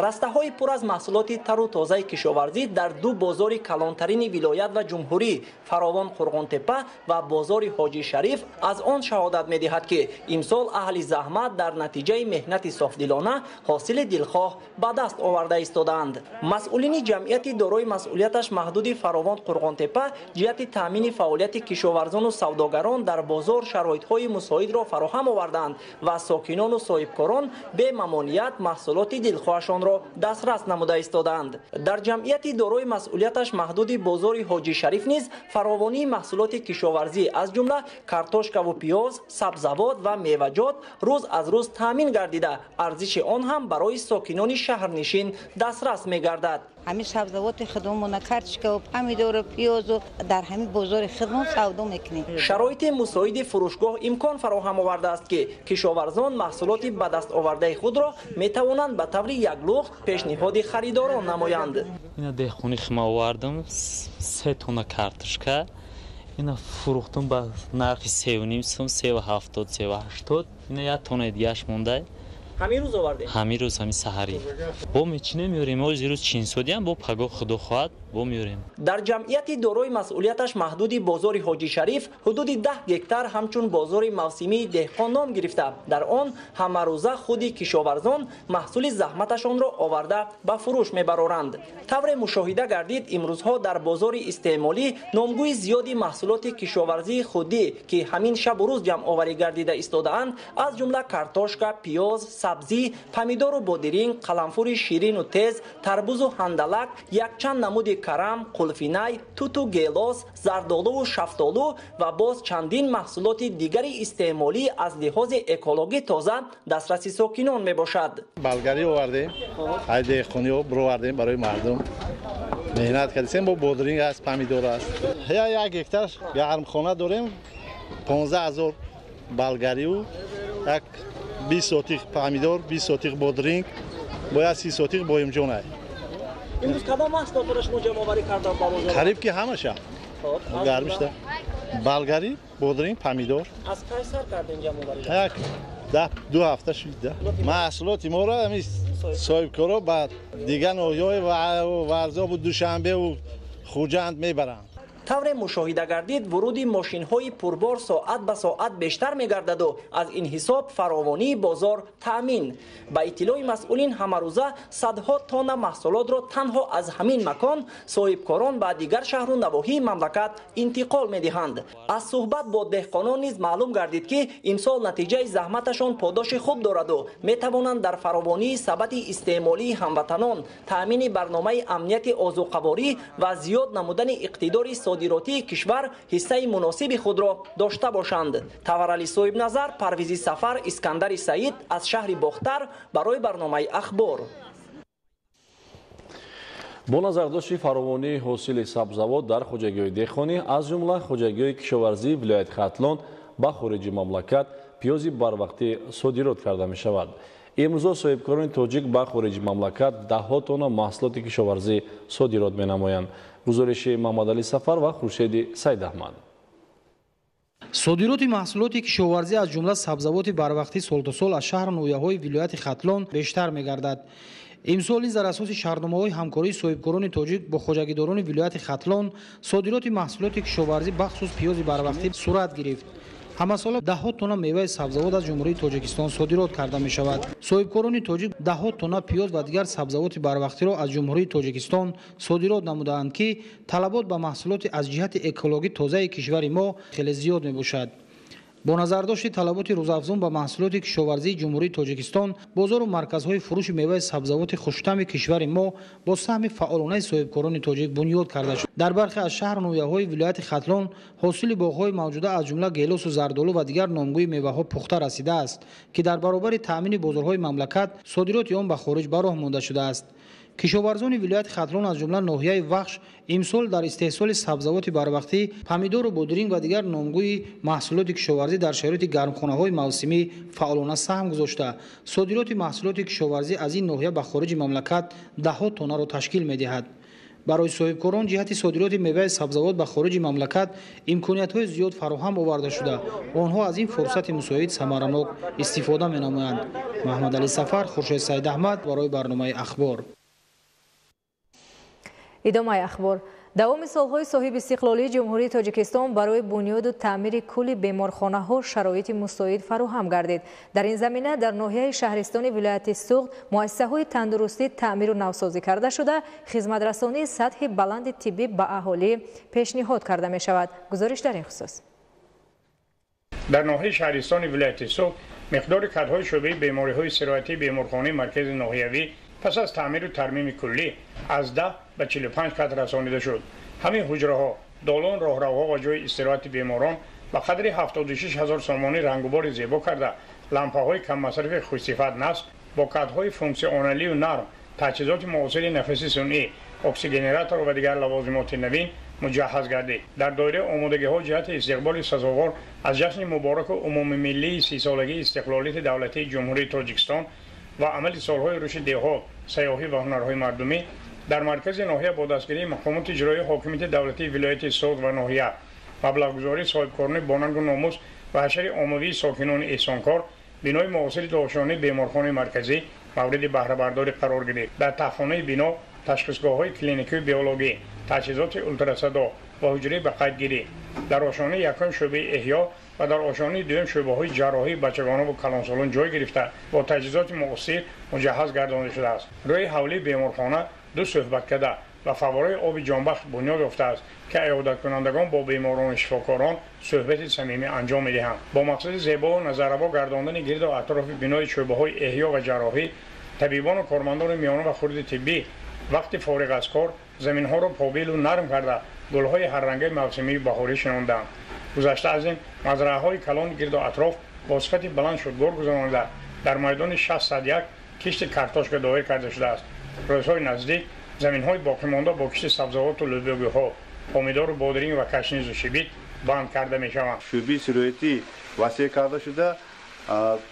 Растаҳои пур аз маҳсулоти тару тозаи кишоварзӣ дар ду бозори калонтарини вилоят ва ҷумҳурӣ, Фаровон Қурғонтеппа ва бозори Ҳоҷи Шариф, аз он шаҳодат медиҳад, ки имсол аҳли заҳмат дар натиҷаи меҳнати софдилона ҳосили дилхоҳ ба даст оварда истодаанд. Масъулини ҷамъияти дорои масъулияташ маҳдуди Фаровон Қурғонтеппа ҷиҳати таъмини фаъолияти кишоварзону савдогарон дар бозор шароитҳои мусоидро фароҳам овардаанд ва сокинону соҳибкорон бемамоният маҳсулоти дилхоҳашонро дастрас намуда истодаанд. Дар ҷамъияти дорои масъулияташ маҳдуди бозори Ҳоҷи Шариф низ фаровонии маҳсулоти кишоварзӣ, аз ҷумла картошка ва пиёз, сабзавот ва меваҷот рӯз аз рӯз таъмин гардида, арзиши он ҳам барои сокинони шаҳрнишин дастрас мегардад. Ҳамин сабзавоти худмона, картошка, помидору, пиёзу дар ҳамин бозори худмон савдо мекунем. Шароити мусоиди фурӯшгоҳ имкон фароҳам овардааст, ки кишоварзон маҳсулоти ба даст овардаи худро метавонанд ба таври яклухт пешниҳоди харидорон намоянд. Ина деҳқони хима овардам, 3 тонна картошка, ина фурӯхтум ба нархи 3,5 сум, 3,70, 3,80. Ина 1 тоннаи дигааш монда. Ҳамин рӯз овардем? Ҳамин рӯз, ҳамин саҳарӣ. Бо мечинем, меорем, оз рӯз чинсодиам, бо пагоҳ худо хоҳад, бо меорем. Дар ҷамъияти дорои масъулияташ маҳдуди бозори Ҳоҷи Шариф ҳудуди 10 гектар ҳамчун бозори мавсимии деҳқон ном гирифта, дар он ҳамарӯза худи кишоварзон маҳсули заҳматашонро оварда ба фурӯш мебароранд. Тавре мушоҳида гардид, имрӯзҳо дар бозори истеъмолӣ номгӯи зиёди маҳсулоти кишоварзии худӣ, ки ҳамин шабу рӯз ҷамъоварӣ гардида истодаанд, аз ҷумла картошка, пиёз, сабзӣ, помидору бодиринг, қаламфури ширину тез, тарбузу ҳандалак, якчанд намуди карам, қулфинай, туту гелос, зардолуву шафтолу ва боз чандин маҳсулоти дигари истеъмолӣ аз лиҳози экологӣ тоза дастраси сокинон мебошад. Балгарӣ овардем, ай деҳқониҳо бировардем барои мардум. Меҳнат кардем, бо бодиринг аст, помидор аст. Як гектар гармхона дорем, 15 000 балгариву як 20 сотих помидор, 20 сотих бодринг, бояд 30 сотих боимҷон ай. Имрӯз кадом маҳсулотро шумо ҷамъоварӣ кардам ба бозор? Қариб ки ҳамаша. Гармишта. Балгарӣ, бодринг, помидор. Аз кай сар кардем ҷамъоварӣ? Як 2 ҳафта шуд. Маҳсулоти моро ҳамин соҳибкоро ба дигар ноҳияҳои Варзобу Душанбеву Хуҷанд мебаранд. Тавре мушоҳида гардид, вуруди мошинҳои пурбор соат ба соат бештар мегардаду аз ин ҳисоб фаровонии бозор таъмин. Ба иттилои масъулин, ҳамарӯза садҳо тонна маҳсулотро танҳо аз ҳамин макон соҳибкорон ба дигар шаҳру навоҳии мамлакат интиқол медиҳанд. Аз суҳбат бо деҳқонон низ маълум гардид, ки имсол натиҷаи заҳматашон подоши хуб дораду метавонанд дар фаровонии сабати истеъмолии ҳамватанон, таъмини барномаи амнияти озуқаворӣ ва зиёд намудани иқтидори содиротии кишвар ҳиссаи муносиби худро дошта бошанд. Таварали Соҳибназар, Парвизи Сафар, Искандари Саид аз шаҳри Бохтар барои барномаи Ахбор. Бо назардошти фаровонии ҳосили сабзавот дар хоҷагиҳои деҳқонӣ, аз ҷумла хоҷагиҳои кишоварзии вилояти Хатлон, ба хориҷи мамлакат пиёзи барвақтӣ содирот карда мешавад. Имрӯзо соҳибкорони тоҷик ба хориҷи мамлакат даҳҳо тонна маҳсулоти кишоварзӣ содирот менамоянд. Гузориши Муҳаммадалӣ Сафар ва Хуршеди Сайдаҳмад. Содироти маҳсулоти кишоварзӣ, аз ҷумла сабзавоти барвақтӣ, сол то сол аз шаҳру ноҳияҳои вилояти Хатлон бештар мегардад. Имсол низ дар асоси шартномаҳои ҳамкории соҳибкорони тоҷик бо хоҷагидорони вилояти Хатлон содироти маҳсулоти кишоварзӣ, бахусус пиёзи барвақтӣ, сурат гирифт. Ҳамасола даҳҳо тонна меваи сабзавот аз Ҷумҳурии Тоҷикистон содирот карда мешавад. Соҳибкорони тоҷик даҳҳо тонна пиёз ва дигар сабзавоти барвақтиро аз Ҷумҳурии Тоҷикистон содирот намудаанд, ки талабот ба маҳсулоти аз ҷиҳати экологӣ тозаи кишвари мо хеле зиёд мебошад. Бо назардошти талаботи рӯзафзун ба маҳсулоти кишоварзии Ҷумҳурии Тоҷикистон, бозору марказҳои фурӯши меваи сабзавоти хуштами кишвари мо бо саҳми фаъолонаи соҳибкорони тоҷик бунёд карда шуд. Дар бархе аз шаҳру ноҳияҳои вилояти Хатлон ҳосили боғҳои мавҷуда аз ҷумла гелосу зардолу ва дигар номгӯи меваҳо пухта расидааст, ки дар баробари таъмини бозорҳои мамлакат содироти он ба хориҷ ба роҳ монда шудааст. Кишоварзони вилояти Хатлон аз ҷумла ноҳияи Вахш имсол дар истеҳсоли сабзавоти барвақтӣ, помидору бодринг ва дигар номгӯи маҳсулоти кишоварзӣ дар шароити гармхонаҳои мавсимӣ фаъолона саҳм гузошта, содироти маҳсулоти кишоварзӣ аз ин ноҳия ба хориҷи мамлакат даҳҳо тоннаро ташкил медиҳад. Барои соҳибкорон ҷиҳати содироти меваи сабзавот ба хориҷи мамлакат имкониятҳои зиёд фароҳам оварда шуда, онҳо аз ин фурсати мусоид самаранок истифода менамоянд. Маҳмадалӣ Сафар, Хуршед Саидаҳмад барои барномаи Ахбор. Идомаи ахбор. Давоми солҳои соҳиби истиқлолии Ҷумҳурии Тоҷикистон барои бунёду таъмири кулли беморхонаҳо шароити мусоид фароҳам гардид. Дар ин замина дар ноҳияи шаҳристони вилояти Суғд муассисаҳои тандурустӣ таъмиру навсозӣ карда шуда, хизматрасонии сатҳи баланди тиббӣ ба аҳолӣ пешниҳод карда мешавад. Гузориш дар ин хусус. Дар ноҳияи шаҳристони вилояти Суғд миқдори кадҳои шӯъбаи бемориҳои сироятии беморхонаи маркази ноҳиявӣ пас аз таъмиру тармими куллӣ аз 10 ба 45 кад расонида шуд. Ҳамин ҳуҷраҳо, долон, роҳравҳо ва ҷои истироҳати беморон ба қадри 76 ҳазор сомонӣ рангубори зебо карда, лампаҳои каммасрафи хушсифат насб, бо кадҳои функсионалию нарм, таҷҳизоти муосири нафаси сунъӣ, оксигенератор ва дигар лавозимоти навин муҷаҳҳаз гардид. Дар доираи омодагиҳо ҷиҳати истиқболи сазовор аз ҷашни мубораку умумимиллии 30-солагии истиқлолияти давлатии Ҷумҳурии Тоҷикистон ва амали солҳои рушди деҳот, сайёҳӣ ва ҳунарҳои мардумӣ дар маркази ноҳия бо дастгирии мақомоти иҷроии ҳокимияти давлатии вилояти Суғд ва ноҳия, маблағгузории соҳибкорони бонангу номус ва ҳашари оммавии сокинони эҳсонкор, бинои муосири дошонаи беморхонаи марказӣ мавриди баҳрабардорӣ қарор гирифт. Дар таҳхонаи бино ташхисгоҳҳои клиникию биологӣ, таҷҳизоти ултрасадо ва ҳуҷраи ба қайдгирӣ, дар ошонаи якум шӯъбаи эҳё ва дар ошонаи дуюм шӯъбаҳои ҷарроҳии бачагона ва калонсолон ҷой гирифта, бо таҷҳизоти муосир муҷаҳҳаз гардонида шудааст. Рӯи ҳавлии беморхона ду суҳбаткада ва фаввораи оби ҷонбахш бунёд ёфтааст, ки аёдаткунандагон бо беморону шифокорон суҳбати самимӣ анҷом медиҳанд. Бо мақсади зебову назаррабо гардондани гирду атрофи бинои шӯъбаҳои эҳё ва ҷарроҳӣ, табибону кормандони миёна ва хурди тиббӣ вақти фориғ аз кор заминҳоро побилу нарм карда, гулҳои ҳаррангаи мавсимии баҳорӣ шинонданд. Гузашта аз ин, мазраъаҳои калони гирду атроф бо сифати баланд шудгор гузаронида, дар майдони 601 кишти картошка доир карда шудааст. Рӯзҳои наздик заминҳои боқимонда бо кишти сабзавоту лӯбиёгиҳо, помидору бодринг ва кашнизу шибит банд карда мешаванд. Шӯъбаи сироятӣ васеъ карда шуда,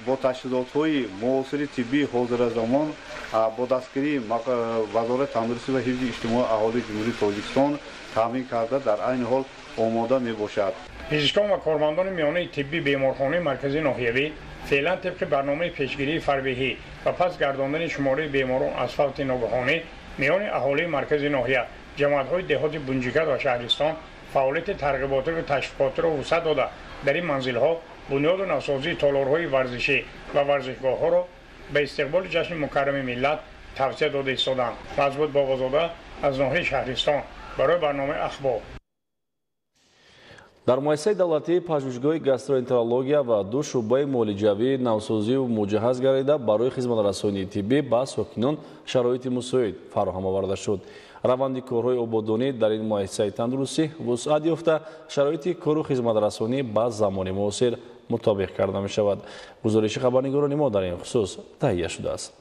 бо таҷҳизотҳои муосири тиббии ҳозиразамон, бо дастгирии Вазорати тандурустӣ ва ҳифзи иҷтимоии аҳолии Ҷумҳурии Тоҷикистон таъмин карда, дар айни ҳол омода мебошад. Пизишкон ва кормандони миёнаи тиббӣ беморхонаи марказии ноҳиявӣ феълан тибқи барномаи пешгирии фарбеҳӣ ва пас гардондани шумораи беморон аз фавти ногаҳонӣ миёни аҳолии маркази ноҳия, ҷамоатҳои деҳоти Бунҷикат ва шаҳристон фаъолияти тарғиботиву ташвиқотиро вусъат дода, дар ин манзилҳо бунёду навсозии толорҳои варзишӣ ва варзишгоҳҳоро ба истиқболи ҷашни мукаррами миллат тавсия дода истоданд. Мазбут Бобозода аз ноҳияи шаҳристон барои барномаи Ахбор. Дар муассисаи давлатии пажӯҳишгоҳи гастроэнтерология ва ду шӯъбаи муолиҷавии навсозию муҷаҳҳаз гардида, барои хизматрасонии тиббӣ ба сокинон шароити мусоид фароҳам оварда шуд. Раванди корҳои ободонӣ дар ин муассисаи тандурустӣ вусъат ёфта, шароити кору хизматрасонӣ ба замони муосир мутобиқ карда мешавад. Гузориши хабарнигорони мо дар ин хусус таҳия шудааст.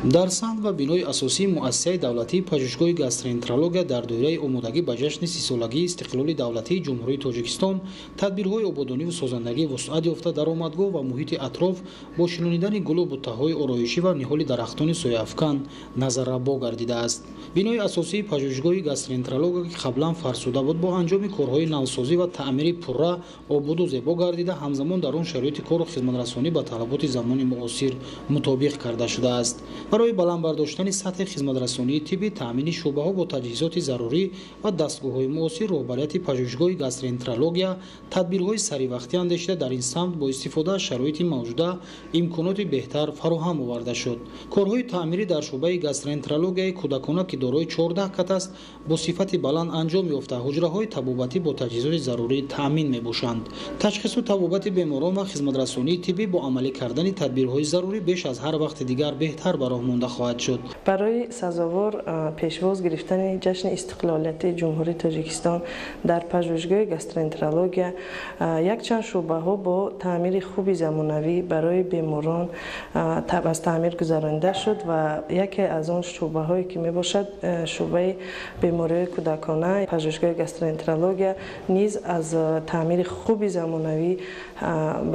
Дар саҳн ва бинои асосии муассисаи давлатии пажӯҳишгоҳи гастроэнтерология дар доираи омодагӣ ба ҷашни 30-солагии истиқлоли давлатии Ҷумҳурии Тоҷикистон тадбирҳои ободониву созандагӣ вусъат ёфта, даромадгоҳ ва муҳити атроф бо шинонидани гулу буттаҳои ороишӣ ва ниҳоли дарахтони сояафкан назаррабо гардидааст. Бинои асосии пажӯҳишгоҳи гастроэнтерология, ки қаблан фарсуда буд, бо анҷоми корҳои навсозӣ ва таъмири пурра ободу зебо гардида, ҳамзамон дар он шароити кору хизматрасонӣ ба талаботи замони муосир мутобиқ карда шудааст. Барои баланд бардоштани сатҳи хизматрасонии тиббӣ, таъмини шӯъбаҳо бо таҷҳизоти зарурӣ ва дастгоҳҳои муосир, роҳбарияти пажӯҳишгоҳи гастроэнтерология тадбирҳои саривақтӣ андешида, дар ин самт бо истифода аз шароити мавҷуда имконоти беҳтар фароҳам оварда шуд. Корҳои таъмирӣ дар шӯъбаи гастроэнтерологияи кӯдакона, ки дорои 14 кат аст, бо сифати баланд анҷом ёфта, ҳуҷраҳои табобатӣ бо таҷҳизоти зарурӣ таъмин мебошанд. Ташхису табобати беморон ва хизматрасонии тиббӣ бо амалӣ кардани тадбирҳои зарурӣ беш аз ҳар вақти дигар беҳтар ба роҳ монда хоҳад шуд. Барои сазовор пешвоз гирифтани ҷашни истиқлолияти Ҷумҳурии Тоҷикистон дар пажӯҳишгоҳи гастроэнтерология якчанд шӯъбаҳо бо таъмири хуби замонавӣ барои беморон аз таъмир гузаронида шуд ва яке аз он шӯъбаҳое ки мебошад шӯъбаи бемориҳои кӯдакона пажӯҳишгоҳи гастроэнтерология низ аз таъмири хуби замонавӣ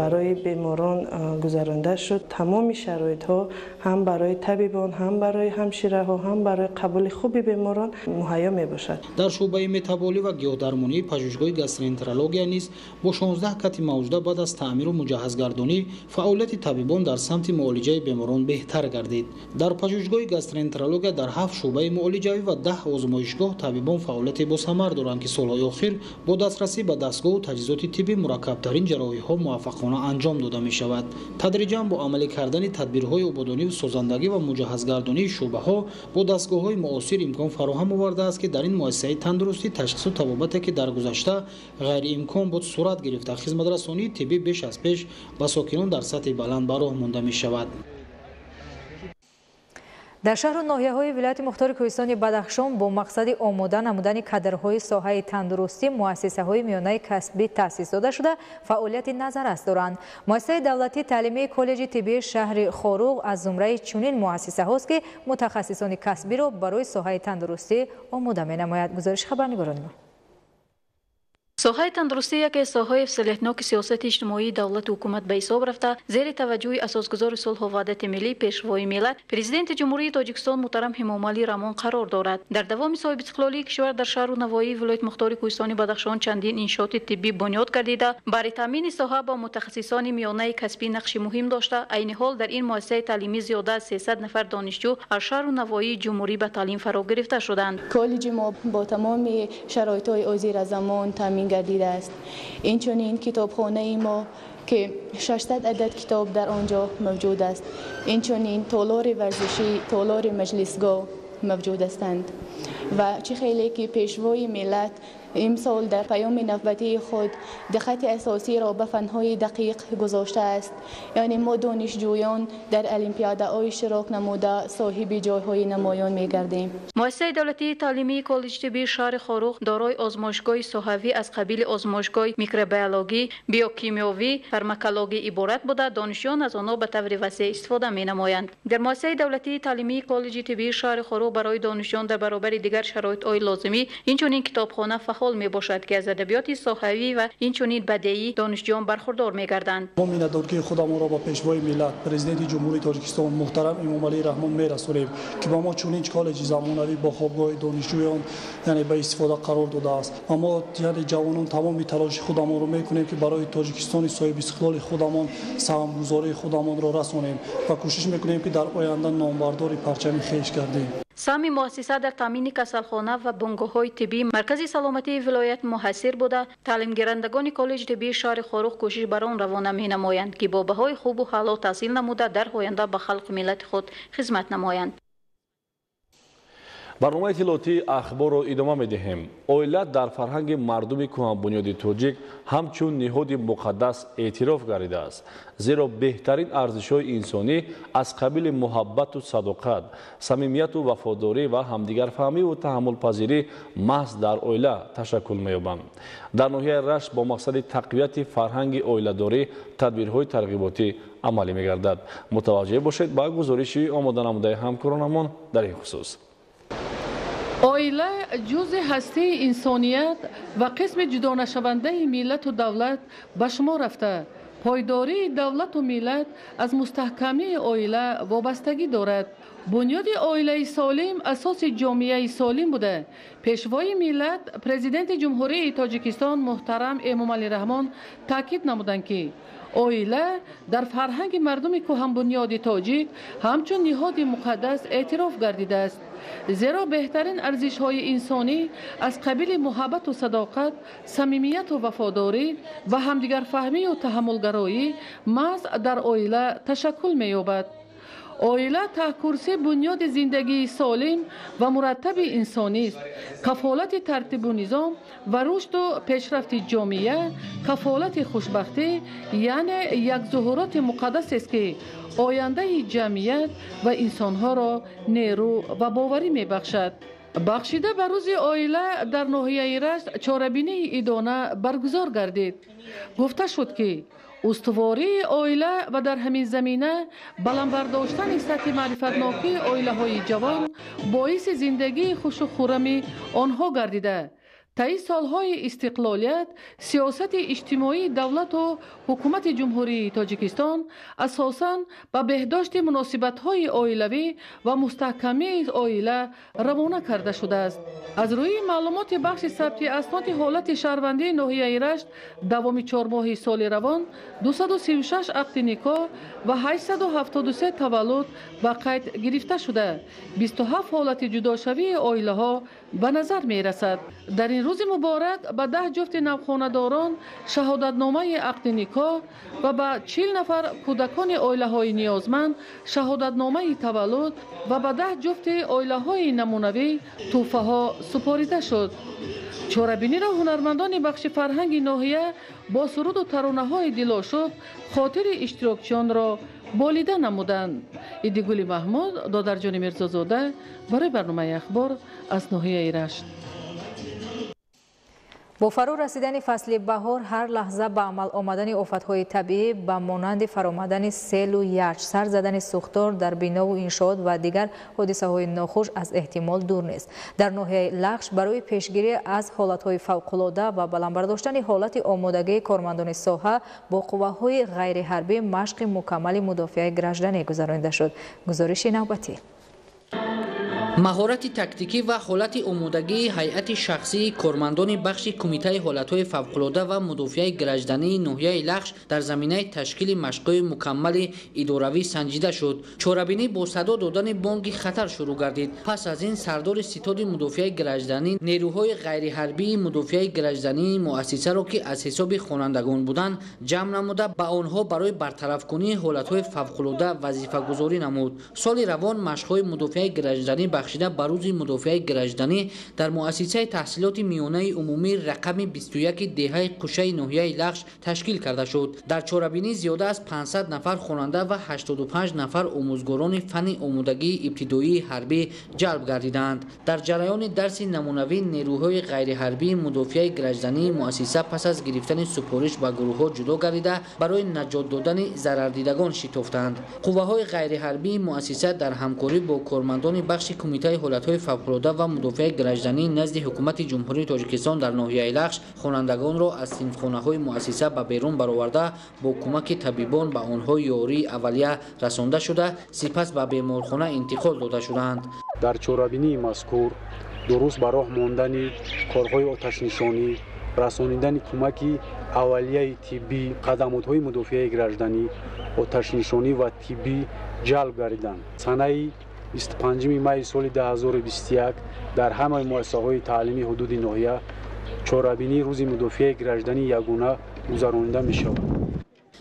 барои беморон гузаронида шуд. Тамоми шароитҳо ҳам барои табибон, ҳам барои ҳамшираҳо, ҳам барои қабули хуби беморон муҳайё мебошад. Дар шӯъбаи метаболӣ ва гиёҳдармонии пажӯҳишгоҳи гастроэнтерология низ бо 16 кати мавҷуда баъд аз таъмиру муҷаҳҳазгардонӣ фаъолияти табибон дар самти муолиҷаи беморон беҳтар гардид. Дар пажӯҳишгоҳи гастроэнтерология дар 7 шӯъбаи муолиҷавӣ ва 10 озмоишгоҳ табибон фаъолияти босамар доранд, ки солҳои охир бо дастрасӣ ба дастгоҳу таҷҳизоти тиббӣ мураккабтарин ҷарроҳиҳо муваффақона анҷом дода мешавад. Тадриҷан бо амалӣ кардани тадбирҳои ободониву созандагӣ ва муҷаҳҳазгардонии шӯъбаҳо бо дастгоҳҳои муосир имкон фароҳам овардааст, ки дар ин муассисаи тандурустӣ ташхису табобате, ки дар гузашта ғайриимкон буд, сурат гирифта, хизматрасонии тиббӣ беш аз пеш ба сокинон дар сатҳи баланд ба роҳ монда мешавад. Дар шаҳру ноҳияҳои вилояти мухтори Кӯҳистони Бадахшон бо мақсади омода намудани кадрҳои соҳаи тандурустӣ муассисаҳои миёнаи касбӣ таъсис дода шуда, фаъолияти назаррас доранд. Муассисаи давлатии таълимии коллеҷи тиббии шаҳри Хоруғ аз зумраи чунин муассисаҳост, ки мутахассисони касбиро барои соҳаи тандурустӣ омода менамояд. Гузориши хабарнигорони мо. Соҳаи тандурустӣ яке аз соҳаҳои афзалиятноки сиёсати иҷтимоии давлату ҳукумат ба ҳисоб рафта, зери таваҷҷӯҳи асосгузори сулҳу ваҳдати миллӣ, пешвои миллат, президенти Ҷумҳурии Тоҷикистон муҳтарам Эмомалӣ Раҳмон қарор дорад. Дар давоми соҳибистиқлолии кишвар дар шаҳру навоҳии вилояти мухтори Кӯҳистони Бадахшон чандин иншооти тиббӣ бунёд гардида, барои таъмини соҳа бо мутахассисони миёнаи касбӣ нақши муҳим дошта, айни ҳол дар ин муассисаи таълимӣ зиёда аз 300 нафар донишҷӯ аз шаҳру навоҳии ҷумҳурӣ ба таълим фаро гирифта шуданд. Коллеҷи мо бо тамоми шароитҳои ҳозиразамон таъмин гардидааст. Инчунин китобхонаи мо, ки 600 адад китоб дар он ҷо мавҷуд аст. Инчунин толори варзишӣ, толори маҷлисгоҳ мавҷуд ҳастанд. Ва чӣ хеле ки пешвои миллат имсол дар паёми навбатии худ диққати асосиро ба фанҳои дақиқ гузоштааст. Яъне мо донишҷӯён дар олимпиадаҳо иштирок намуда соҳиби ҷойҳои намоён мегардем. Муассисаи давлатии таълимии коллеҷи тиббии шаҳри Хоруғ дорои озмоишгоҳи соҳавӣ аз қабили озмоишгоҳи микробиологӣ, биокимиёвӣ, фармакологӣ иборат буда, донишҷӯён аз онҳо ба таври васеъ истифода менамоянд. Дар муассисаи давлатии таълимии коллеҷи тиббии шаҳри Хоруғ барои донишҷӯён дар баробари дигар шароитҳои лозимӣ инчунин китобхона фаъол мебошад, ки аз адабиёти соҳавӣ ва инчунин бадеӣ донишҷӯён бархурдор мегарданд. Мо миннатдории худамонро ба пешвои миллат, президенти Ҷумҳурии Тоҷикистон муҳтарам Эмомалӣ Раҳмон мерасонем, ки ба мо чунин коллеҷи замонавӣ бо хобгоҳи донишҷӯён яъне ба истифода қарор додааст. Ва мо яъне ҷавонон тамоми талоши худамонро мекунем, ки барои Тоҷикистони соҳибистиқлоли худамон саҳмгузории худамонро расонем ва кӯшиш мекунем, ки дар оянда номбардори парчами хеш гардем. Саҳми муассиса дар таъмини касалхона ва бунгоҳҳои тиббӣ маркази саломатии вилоят муҳассир буда, таълимгирандагони коллеҷи тиббии шаҳри Хоруғ кӯшиш бар он равона менамоянд, ки бо баҳои хубу ҳалол таҳсил намуда дар оянда ба халқу миллати худ хизмат намоянд. Барномаи иттилоотии ахборро идома медиҳем. Оила дар фарҳанги мардуми кӯҳанбунёди тоҷик ҳамчун ниҳоди муқаддас эътироф гардидааст, зеро беҳтарин арзишҳои инсонӣ аз қабили муҳаббату садоқат, самимияту вафодорӣ ва ҳамдигарфаҳмиву таҳаммулпазирӣ маҳз дар оила ташаккул меёбанд. Дар ноҳияи Рашт бо мақсади тақвияти фарҳанги оиладорӣ тадбирҳои тарғиботӣ амалӣ мегардад. Мутаваҷҷеҳ бошед ба гузориши омода намудаи ҳамкоронамон дар ин хусус. Оила ҷузъи ҳастии инсоният ва қисми ҷудонашавандаи миллату давлат ба шумор рафта, пойдории давлату миллат аз мустаҳкамии оила вобастагӣ дорад. Бунёди оилаи солим асоси ҷомеаи солим буда, пешвои миллат, президенти Ҷумҳурии Тоҷикистон муҳтарам Эмомалӣ Раҳмон таъкид намуданд, ки Оила дар фарҳанги мардуми кӯҳанбунёди тоҷик ҳамчун ниҳоди муқаддас эътироф гардидааст. Зеро беҳтарин арзишҳои инсонӣ аз қабили муҳаббату садоқат, самимияту вафодорӣ ва ҳамдигарфаҳмию таҳаммулгароӣ маҳз дар оила ташаккул меёбад. Оила таҳкурси бунёди зиндагии солим ва мураттаби инсонист. Кафолати тартибу низом ва рушду пешрафти ҷомеа, кафолати хушбахтӣ, яъне як зуҳуроти муқаддасест, ки ояндаи ҷамъият ва инсонҳоро нерӯ ва боварӣ мебахшад. Бахшида ба рӯзи оила дар ноҳияи Рашт чорабинии идона баргузор гардид. Гуфта шуд, ки устувории оила ва дар ҳамин замина баланд бардоштани сатҳи маърифатнокии оилаҳои ҷавон боиси зиндагии хушу хуррами онҳо гардида, таи солҳои истиқлолият сиёсати иҷтимоии давлату ҳукумати Ҷумҳурии Тоҷикистон асосан ба беҳдошти муносибатҳои оилавӣ ва мустаҳкамии оила равона карда шудааст. Аз рӯи маълумоти бахши сабти асноди ҳолати шаҳрвандии ноҳияи Рашт, давоми 4 моҳи соли равон 236 ақди никоҳ ва 873 таваллуд ба қайд гирифта шуда, 27 ҳолати ҷудошавии оилаҳо ба назар мерасад. Дар ин рӯзи муборак ба 10 ҷуфти навхонадорон шаҳодатномаи ақди никоҳ ва ба 40 нафар кӯдакони оилаҳои ниёзманд шаҳодатномаи таваллуд ва ба 10 ҷуфти оилаҳои намунавӣ тӯҳфаҳо супорида шуд. Чорабиниро ҳунармандони бахши фарҳанги ноҳия бо суруду таронаҳои дилошуб хотири иштирокчиёнро болида намуданд. Идигули Маҳмуд, Додарҷони Мирзозода барои барномаи Ахбор аз ноҳияи Рашт. Бо фаро расидани фасли баҳор ҳар лаҳза ба амал омадани офатҳои табиӣ ба монанди фаромадани селу ярч, сар задани сӯхтор дар бинову иншоот ва дигар ҳодисаҳои нохуш аз эҳтимол дур нест. Дар ноҳияи Лахш барои пешгирӣ аз ҳолатҳои фавқулода ва баланд бардоштани ҳолати омодагии кормандони соҳа бо қувваҳои ғайриҳарбӣ машқи мукаммали мудофиаи гражданӣ гузаронида шуд. Гузориши навбатӣ. Маҳорати тактикӣ ва ҳолати омодагии ҳайати шахсии кормандони бахши кумитаи ҳолатҳои фавқулода ва мудофиаи граждании ноҳияи Лахш дар заминаи ташкили машқҳои мукаммали идоравӣ санҷида шуд. Чорабинӣ бо садо додани бонги хатар шурӯъ гардид. Пас аз ин сардори ситоди мудофиаи гражданӣ нерӯҳои ғайриҳарбии мудофиаи граждании муассисаро, ки аз ҳисоби хонандагон буданд, ҷамъ намуда ба онҳо барои бартарафкунии ҳолатҳои фавқулода вазифагузорӣ намуд. Соли равон машқҳои мудофиаи гражданӣ бахшида ба рӯзи мудофиаи гражданӣ дар муассисаи таҳсилоти миёнаи умумӣ рақами 21 деҳаи Қушаи ноҳияи Лахш ташкил карда шуд. Дар чорабинӣ зиёда аз 500 нафар хонанда ва 85 нафар омӯзгорони фанни омодагии ибтидоии ҳарбӣ ҷалб гардиданд. Дар ҷараёни дарси намунавӣ нерӯҳои ғайриҳарбии мудофиаи граждании муассиса пас аз гирифтани супориш ба гурӯҳҳо ҷудо гардида барои наҷот додани зарардидагон шитофтанд. Қувваҳои ғайриҳарбии муассиса дар ҳамкорӣ бо кормандони бахши кумитаи ҳолатҳои фавқулода ва мудофиаи гражданӣ назди ҳукумати Ҷумҳурии Тоҷикистон дар ноҳияи Лахш хонандагонро аз синфхонаҳои муассиса ба берун бароварда бо кӯмаки табибон ба онҳо ёрии аввалия расонда шуда, сипас ба беморхона интиқол дода шуданд. Дар чорабинии мазкур дуруст ба роҳ мондани корҳои оташнишонӣ, расонидани кӯмаки аввалияи тиббӣ, хадамотҳои мудофиаи гражданӣ, оташнишонӣ ва тиббӣ ҷалб гардиданд. Санаи 25 майи соли 2021 дар ҳамаи муассисаҳои таълимии ҳудуди ноҳия чорабинии рӯзи мудофиаи гражданӣ ягона гузаронида мешавад.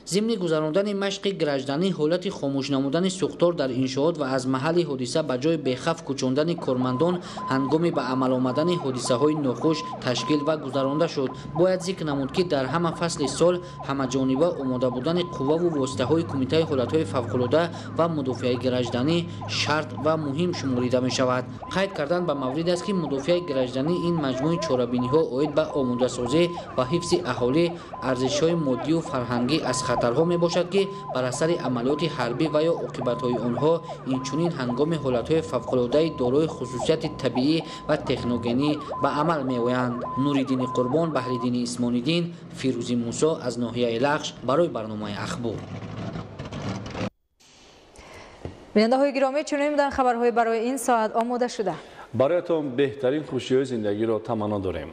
Зимни гузарондани машқи гражданӣ ҳолати хомӯш намудани сӯхтор дар иншоот ва аз маҳалли ҳодиса ба ҷои бехавф кӯчондани кормандон ҳангоми ба амал омадани ҳодисаҳои нохуш ташкил ва гузаронда шуд. Бояд зикр намуд, ки дар ҳама фасли сол ҳамаҷониба омода будани қувваву воситаҳои кумитаи ҳолатҳои фавқулода ва мудофиаи гражданӣ шарт ва муҳим шуморида мешавад. Қайд кардан ба маврид аст, ки мудофиаи гражданӣ ин маҷмӯи чорабиниҳо оид ба омодасозӣ ва ҳифзи аҳолӣ, арзишҳои моддию фарҳангӣ аз хатарҳо мебошад, ки бар асари амалиёти ҳарбӣ ва ё оқибатҳои онҳо, инчунин ҳангоми ҳолатҳои фавқулодаи дорои хусусияти табиӣ ва техногенӣ ба амал меоянд. Нуриддини Қурбон, Баҳриддини Исмониддин, Фирӯзи Мусо аз ноҳияи Лахш барои барномаи Ахбор. Бинандаҳои гиромӣ, чунин буданд хабарҳои барои ин соат омода шуда. Бароятон беҳтарин хушиҳои зиндагиро таманно дорем.